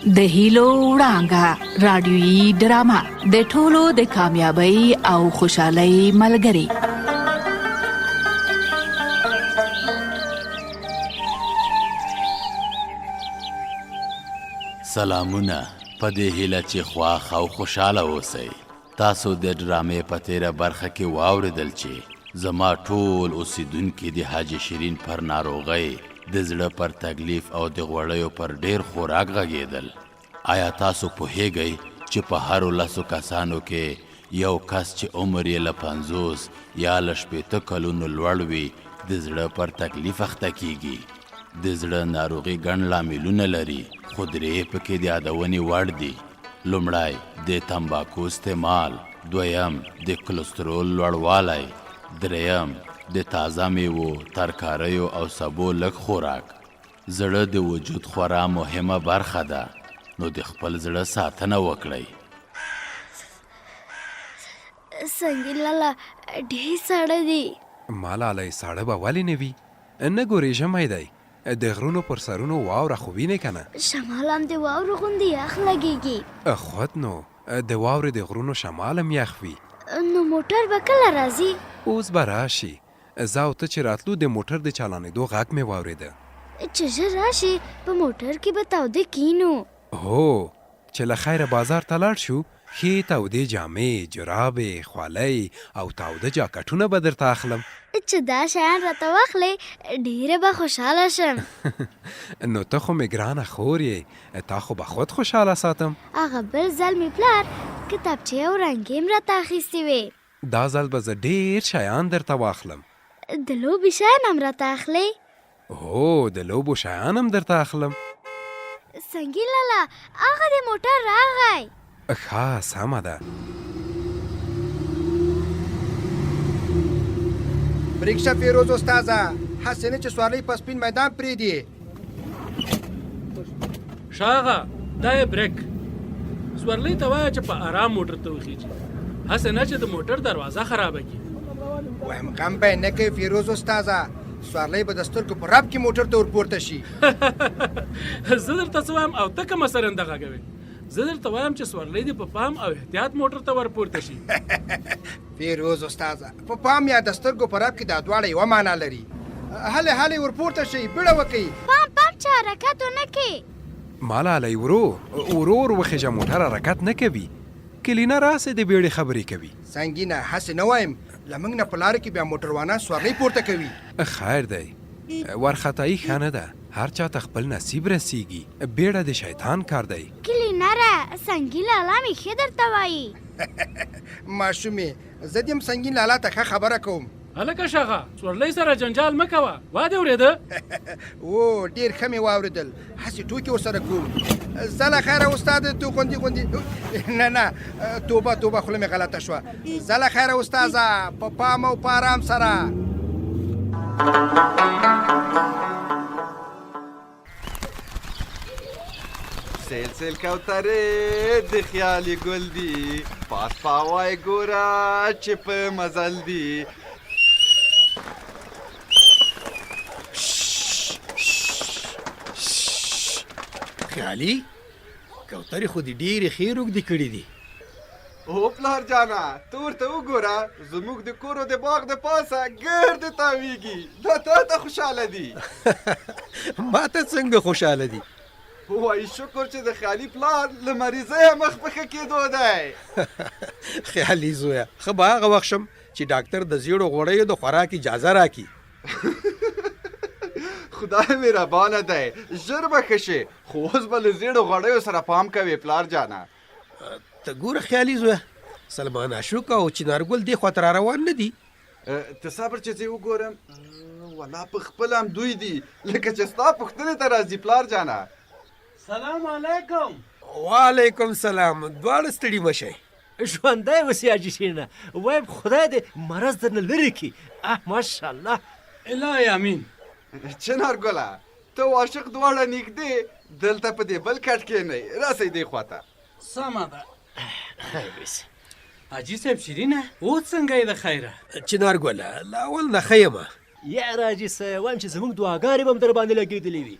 د هیلو وړانګه رادیوي ډرامه د ټولو د کامیابی او خوشحالۍ ملګری. سلامونه، په دې هیله چې خوښ او خوشحاله اوسئ. تاسو د ډرامې په تیره برخه کې واوریدل چې زما ټول اوسیدونکي د حاجي شیرین پر ناروغۍ، د زړه پر تکلیف او د غوړیو پر ډیر خوراک غږیدل. آیا تاسو پوهیږئ چې په هرو لسو کسانو کې یو کس چې عمر یې له 50 یا له 60 کلونو لوړ وي د زړه پر تکلیف اخته کیږي؟ د زړه ناروغي ګڼ لاملونه لري، خو درې یې پکې د یادونې وړ دي. لومړی، د تمباکو استعمال، دویم، د کلسترول لوړوالی، دریم، د تازه میوو، ترکاریو او سبو لږ خوراک. زړه د وجود خورا مهمه برخه ده، نو د خپل زړه ساتنه وکړئ. سنګین لالا ډېر ساړه دي. ما لالی ساړه به ولې نه وي؟ نه ګورې ژمی دی، د غرونو پر سرونو واوره خو وینې که نه؟ شمال هم د واورو غوندې یخ لګېږي. خود نو، د واورې د غرونو شمال هم یخ وي. نو موټر به کله راځي؟ اوس به راشي. زه او ته چې راتلو د موټر د چالانېدو غږ مې واورېده. چې ژر راشي، په موټر کې به تاوده کېنو. هو، چې له خیره بازار ته لاړ شو، ښې تودې جامې، جرابې، خولۍ او تاوده جاکټونه به درته اخلم. چې دا شیان راته واخلې، ډېره به خوشحاله شم. نو ته خو مې ګرانه خور یې، تا خو به خود خوشحاله ساتم. هغه بل ځل مې پلار کتابچې او رنګې هم راته اخیستې وې. دا ځل به زه ډېر شیان درته واخلم. د لوبې شیان هم راته اخلې؟ هو، د لوبو شیان هم درته اخلم. سنګین لالا، هغه دی موټر راغی. ښه، سمه ده. بریک شه فیروز استاذه، هسې نه چې سوارلۍ په سپین میدان پرېږدي. شاغه دا یې بریک. سوارلۍ ته وایه چې په ارام موټر ته وخیږي، هسې نه چې د موټر دروازه خرابه کړي. وایم غم به یې نه کوي فیروز استاذه، سوارلۍ به د سترګو په رپ کې موټر ته ورپورته شي. زه درته څه وایم او ته کومه سرنده غږوې؟ زه درته وایم چې سوارلۍ دې په پام او احتیاط موټر ته ورپورته شي. فیروز استاذه، په پام یا د سترګو په رپ کې دا دواړه یوه معنا لري. هلې هلې ورپورته شئ، بیړه وکړئ. پام پام چې حرکت ونه کړې. ملالۍ ورو ورو ور وخېژه، موټر حرکت نه کوي. کلینه راسې د بیړې خبرې کوي. سنګینه، هسې نه وایم، له موږ نه په لاره کې بیا موټروانان سوارلۍ پورته کوي. خیر دی، وارخطايي ښه نه ده، هر چا ته خپل نصیب رسېږي، بیړه د شیطان کار دی. کلینره، سنګین لالا مې ښه درته وايي. ماشومې، زه دې هم سنګین لالا ته ښه خبره کوم. هلکه شغه، سورلۍ سره جنجال مه کوه، وا دې اورېده؟ و، ډېر ښه مې واورېدل، هسې ټوکې ورسره کوم. ځه له خیره استاد، تو غوندې غوندې. نه نه، توبه توبه، خوله مې غلطه شوه. ځه له خیره استاذه، په پام او په آرام سره. سیل سیل کوترې د خیالي ګل دي، پاس پاوای ګوره چې په مزل دي. خیالي کوترې خو دې ډېرې ښې روږدې کړې دي. او پلار جانه، ته ورته وګوره، زموږ د کورو د باغ د پاسه ګرد تاویږي، دا تا ته خوشحاله دي. ما ته څنګه خوشحاله دي؟ وایي شکر چې د خیالي پلار له مریضۍ مخ په ښه کېدو دی. خیالي زویه، ښه به هغه وخت شم چې ډاکتر د زیړو غوړیو د خوراک اجازه راکړي. خدای مهربانه دی، ژر به ښه شې، خو اوس به له زیړو غوړیو سره پام کوې پلار جانه. ته ګوره خیالي زویه، سلمان اشوک او چنارګل دې خواته را روان نه دي؟ ته صبر چې زه وګورم. ولا په خپله هم دوی دي، لکه چې ستا پوښتنې ته راځي پلار جانه. سلام علیکم. وعلیکم سلام، دواړه ستړي مه شئ. ژوندی اوسې حاجي شیرینه، وایم خدای دې مرض درنه لرې کړي. اه ماشاءالله. الهي امین. چنار ګله، ته او عاشق دواړه نږدې دلته په دې بل کټ کښېنئ، راسئ دې خواته. سمه ده. خیر اوسې. حاجي صاحب شیرینه، اوس څنګه یې د خیره؟ چنار ګله، له اول نه ښه یمه. یاره حاجي صاحب، وایم چې زموږ دعاګانې به هم در باندې لګېدلې وي.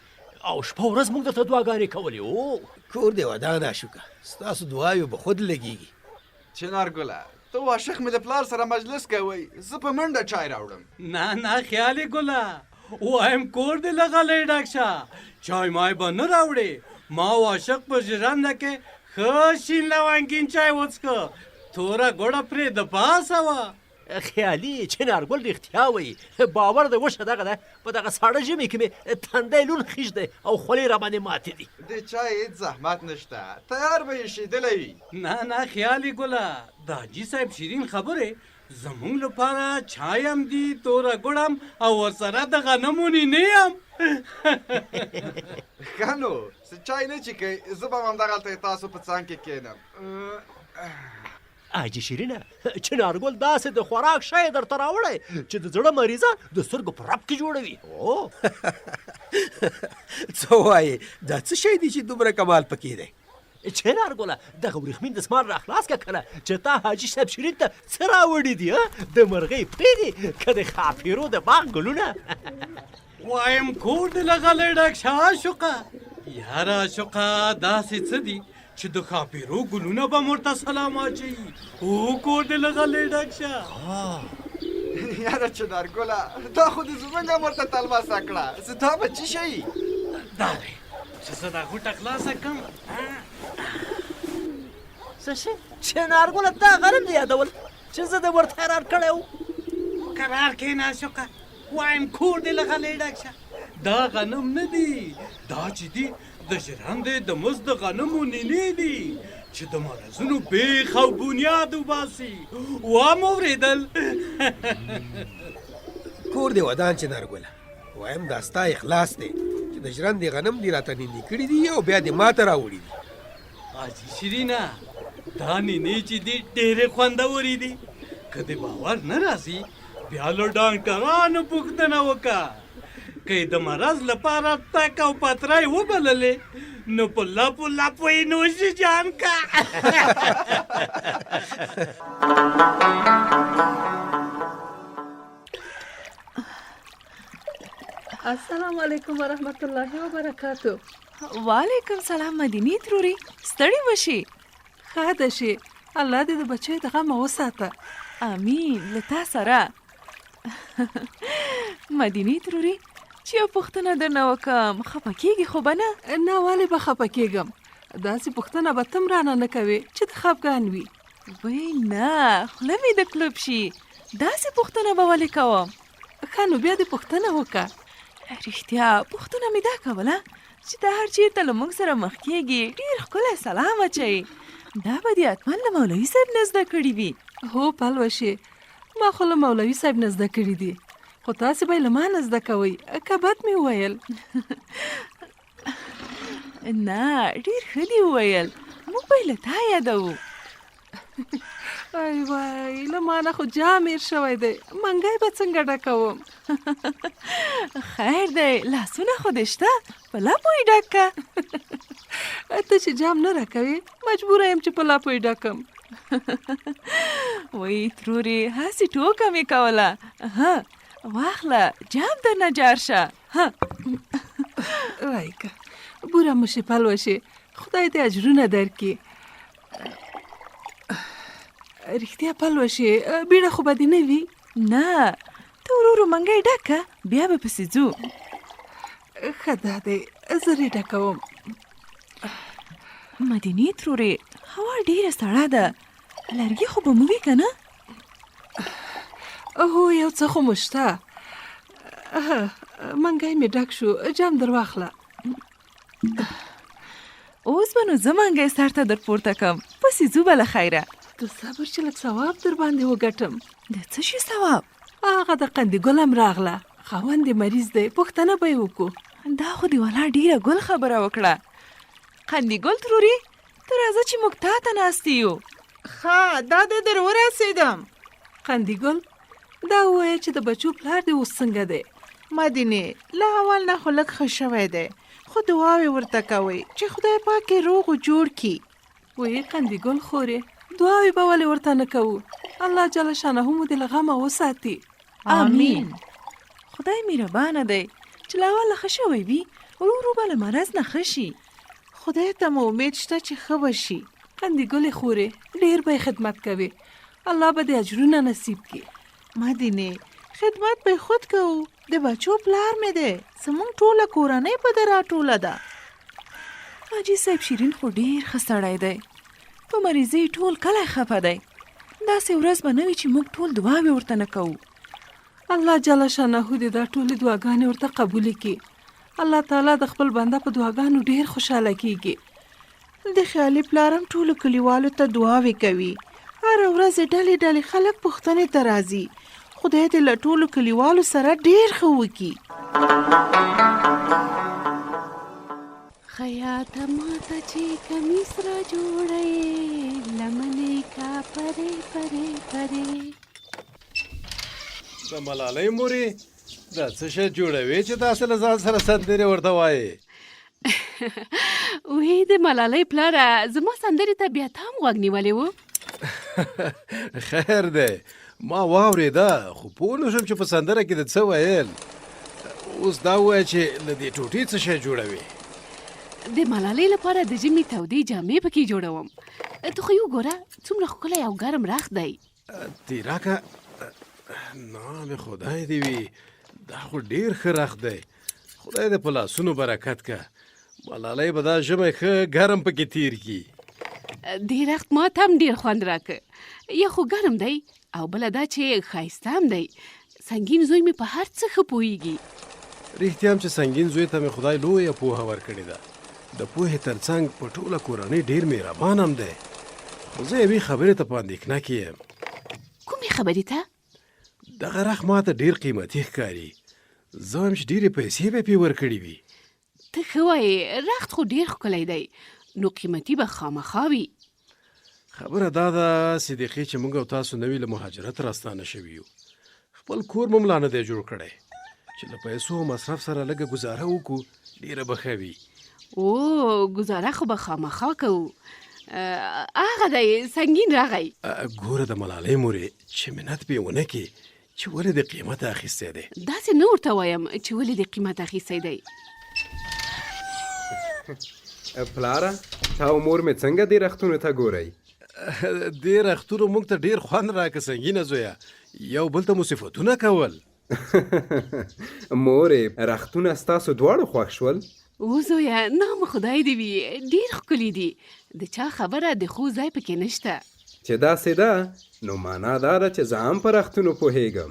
او شپه ورځ موږ درته دعاګانې کولې او کور دې ودان اشوکه، ستاسو دعاوې به خود لګېږي. چنار ګله، ته او عاشق مې د پلار سره مجلس کوئ، زه په منډه چای راوړم. نه نه خیالي ګله، وایم کور دې له غلۍ ډک شه، چای مای به نه راوړې. ما او عاشق په ژرنده کې ښه شین لونګین چای وڅښه، توره ګوړه پرې د پاسه وه. خیالي چنارګل رښتیا وایي، باور دی وشه دغه ده، په دغه ساړه ژمي کې مې تندی لون خیژ دی او خولې راباندې ماتې دي. د چای هېڅ زحمت نشته، تیار به یې شیدلی وي. نه نه خیالي ګله، د حاجي صاحب شیرین خبرې زمونږ لپاره چای هم دي، توره ګوړه هم او ورسره د غنمو نینې هم. ښه نو څه چای نه چکئ، زه به هم همدغلته تاسو په څنګ کې کښېنم. حاجي شیرینه، چنارګل داسې د خوراک شی درته راوړی چې د زړه مریضان د سترګو په رپ کې جوړوي. او څه وایې، دا څه شی دی چې دومره کمال پکې دی؟ چنارګله، دغه وریښمین دستمال را خلاص که کنه چې تا حاجي صاحب شیرین ته څه راوړي دي؟ د مرغۍ پښې دي که د ښاپېرو د باغ ګلونه؟ وایم کور دې له غلۍ ډک شه عاشقه. یاره عاشقه، داسې څه دي چې د ښاپېرو ګلونه به ورته سلام اچوي؟ او کور دې له غلې ډک شه. یاره چنارګله، دا خو دې زمونږ هم ورته تلوسه کړه، ستا به څه شي؟ دا دی چې زه دا غوټه خلاصه کړم. څه شي چنارګله، دا غنم دې یادول چې زه دې ورته حیران کړی وم. کرار کښېنه عاشقه، وایم کور دې له غلې ډک شه. دا غنم نه دي، دا چې دي د ژرندې د مزد د غنمو نینې دي چې د مرضونو بیخ او بنیاد وباسي. وام اورېدل؟ کور دې ودان چنارګله، وایم دا ستا اخلاص دی چې د ژرندې غنم دې راته نینې کړي دي او بیا دې ماته راوړي دي. حاجي شیرینه، دا نینې چې دي ډېرې خوندورې دي، که دې باور نه راځي بیا له ډاکټرانو پوښتنه وکړه. که یې د مرض لپاره تک او پتری وبللې نو په لپو لپو یې نوشي جان کا. السلام علیکم ورحمت الله وبرکاتو. وعلیکم سلام مدینی تروري، ستړي مشي. ښاده شي، الله دې د بچیو د غمه وساته. امین، له تا سره. مدینی تروري، چې یو پوښتنه درنه وکم خفه کېږي خو به نه؟ نه، ولې به خفه کېږم؟ داسې پوښتنه به تم رانه نه کوې چې د خفګان وي. وی نه، خوله مې د کلوب شي، داسې پوښتنه به ولې کوم؟ ښه نو بیا دې پوښتنه وکړه. رښتیا پوښتنه مې دا کوله چې ته هر چیرته له موږ سره مخ کېږي ډېر ښکلی سلام اچوي، دا به دې حتما له مولوي صاحب نه زده کړي وي. هو پلوشې، ما خو له مولوي صاحب نه زده کړي دي، خو تاسې به یې له ما نه زده کوئ، که بد مې وویل؟ نه، ډېر ښه دې وویل، موږ به یې له تا یادوو. ای وای، له ما نه خو جام هېر شوی دی، منګی به څنګه ډکوم؟ خیر دی، لاسونه خو دې شته، په لپو یې ډک که. ته چې جام نه راکوې مجبوره یم چې په لپو یې ډکم. وای ترورې، هسې ټوکه مې کوله. ها واخله، جام درنه جار شه. ها رایکه، بوره مشې پلوشې، خدای دې اجرونه درکړي. رښتیا پلوشې، بیړه خو به دې نه وي؟ نه، ته ورو ورو منګی ډک که، بیا به پسې ځو. ښه دا دی، زه یې ډکوم. مدینې ترورې، هوا ډېره سړه ده، لرګي خو به مو وي که نه؟ هو، یو څه خو مو شته. منګی مې ډک شو، جام در واخله. اوس به نو زه منګی سر ته در پورته کم، پسې ځو به له خیره. ته صبر چې لږ ثواب در باندې وګټم. د څه شي ثواب؟ هغه د قندي ګل هم راغله، خاوند یې مریض دی، پوښتنه به یې وکړو. دا خو دې ولا ډېره ګل خبره وکړه. قندي ګل ترورې، ته راځه چې موږ تا ته ناستې یو. ښه، دا دی در ورسېدم. قندي ګل، دا ووایه چې د بچو پلار دې اوس څنګه دی؟ مدینې، له اول نه خو لږ ښه شوی دی، خو دعاوې ورته کوئ چې خدای پاک یې روغ و جوړ کړي. وایي قندي ګل خورې، دعاوې به ولې ورته نه کوو؟ الله جل شانه مو دې له غمه وساتي. آمین. خدای مهربانه دی چې له اوله ښه شوی وي، ورو ورو به له مرض نه ښه شي. خدای ته مو امید شته چې ښه به شي. قندي ګلې خورې ډېر به یې خدمت کوې، الله به دې اجرونه نصیب کړي. مدینې، خدمت به یې خود کوو، د بچو پلار مې دی، زموږ ټوله کورنۍ په ده راټوله ده. حاجي صاحب شیرین خو ډېر ښه سړی دی، په مریضۍ یې ټول کلی خفه دی، داسې ورځ به نه وي چې موږ ټول دعاوې ورته نه کوو. الله جل شانه دې دا ټولې دعاګانې ورته قبولې کړي. الله تعالی د خپل بنده په دعاګانو ډیر خوشاله کیږي. د خیالي پلار هم ټولو کلیوالو ته دعاوې کوي. هره ورځ یې ډلې ډلې خلک پوښتنې ته راځي. خدای دې له ټولو کلیوالو سره ډیر ښه وکړي. خیاطه ماته چې کمیس را جوړوې لمنې کا پرې پرې پرې. د ملالۍ مورې دا څه شی جوړوې چې تاسو له ځان سره سندرې ورته وایې؟ وې د ملالۍ پلاره زما سندرې ته بیا تا هم غوږ نیولی و؟ خیر دی ما واورېده خو پوه نه شوم چې په سندره کې د څه ویل. اوس دا ووایه چې له دې ټوټې څه شی جوړوې؟ د ملالۍ لپاره د ژمي تودې جامې پکې جوړوم. ته خو یې وګوره څومره ښکلی او ګرم رخت دی. تیراکه نام خدای دی وي دا خو ډیر ښه رخت دی خدای دې په لاسونو برکت که ملالۍ به دا ژمی ښه ګرم پکې تیر کړي. دې رخت ما ته هم ډیر خوند راکړ یو خو ګرم دی او بله دا چې ښایسته هم دی سنګین زوی مې په هر څه ښه پوهیږي. رښتیا هم چې سنګین زوی ته مې خدای لویه پوهه ورکړې ده. د پوهې تر څنګ په ټوله کورنۍ ډېر مهربان هم دی. خو زه یوې خبرې ته په اندېښنه کې یم. کومې خبرې ته؟ دغه رخت ماته ډېر قیمتي ښکاري. زه وایم چې ډېرې پیسې به یې پرې ورکړې وي. ته ښه وایې، رخت خو ډېر ښکلی دی، نو قیمتي به خامخا وي. خبره دا ده صدیقې چې موږ او تاسو نوي له مهاجرت راستانه شوي یو. خپل کور مو هم لا نه دی جوړ کړی. چې له پیسو او مصرف سره لږه ګوزاره وکړو ډېره به ښه وي. او ګوزاره خو به خامخا کوو. هغه دی سنګین راغی. ګوره د ملالۍ مورې چې منت پرې ونه کړې چې ولې دې قیمته اخیستی دی. داسې نه ورته وایم چې ولې دې قیمت اخیستی دی. پلاره تا او مور مې څنګه دې رختونو ته ګورئ؟ دې رختونو موږ ته ډېر خوند راکړ سنګینه زویه، یو بل ته مو صفتونه کول. مورې رختونه ستاسو دواړو خوښ شول؟ او زویه نام خدای دې وي ډېر ښکلي دي، د چا خبره د ښو ځای پکې نشته. چې داسې ده نو مانا دا ده چې زه هم په رختونو پوهېږم.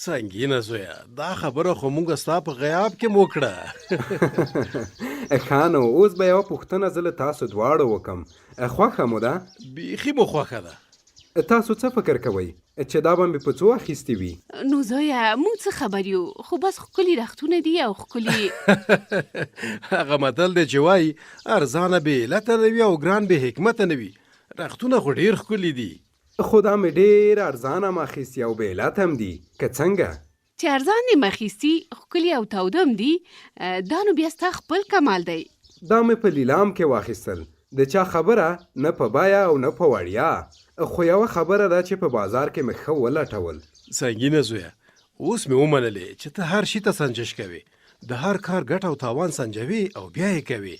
سنګینه زویه دا خبره خو موږ ستا په غیاب کې هم وکړه. ښه نو اوس به یوه پوښتنه زه له تاسو دواړو وکم، خوښه مو ده؟ بیخي مو خوښه ده. تاسو څه فکر کوئ چې دا به مې په څو اخیستي وي؟ نو زویه موږ څه خبر یو، خو بس ښکلي رختونه دي او ښکلي. هغه متل دی چې وايي ارزانه بې علته نه وي او ګران بې حکمته نه وي. رختونه خو ډېر ښکلي دي. خو دا مې ډېر ارزان هم اخیستي او بې علته هم دي، که څنګه؟ چې ارزان دې هم اخیستي، ښکلي او تاوده هم دي، دا نو بیا ستا خپل کمال دی. دا مې په لیلام کې واخیستل، د چا خبره، نه په بیه او نه په وړیا، خو یوه خبره ده چې په بازار کې مې ښه ولټول. سنګینه زویه، اوس مې ومنلې چې ته هر شي ته سنجش کوې، د هر کار ګټه او تاوان سنجوې او بیا یې کوې.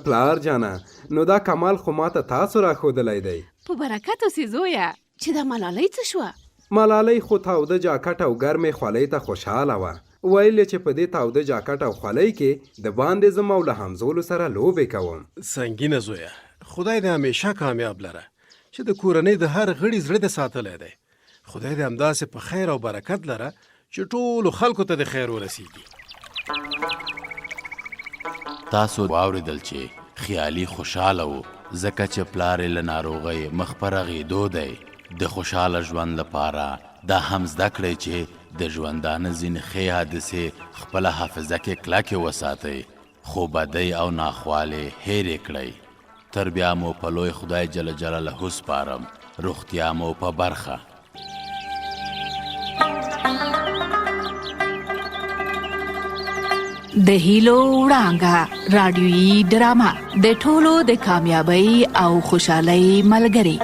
پلار جانه، نو دا کمال خو ماته تاسو راښودلی دی. په برکت اوسې زویه! چې دا ملالۍ څه شوه؟ ملالۍ خو تاوده جاکټ او ګرمې خولۍ ته خوشحاله وه. ویل یې چې په دې تاوده جاکټ او خولۍ کې د باندې ځم او له همزولو سره لوبې کوم. سنګینه زویه! خدای دې همېشه کامیاب لره چې د کورنۍ د هر غړي زړه دې ساتلی دی. خدای دې همداسې په خیر او برکت لره چې ټولو خلکو ته دې خیر ورسیږي. تاسو واورېدل چې خیالي خوشاله و ځکه چې پلار یې له ناروغۍ مخ په رغېدو دی. د خوشاله ژوند لپاره دا هم زده کړئ چې د ژوندانه ځینې ښې حادثې خپله حافظه کې کلکې وساتئ خو بدۍ او ناخوالې هېرې کړئ. تر بیا مو په لوی خدای جل جلاله سپارم، روغتیا مو په برخه. د هیلو وړانګه رادیویي ډرامه د ټولو د کامیابی او خوشحالۍ ملګری.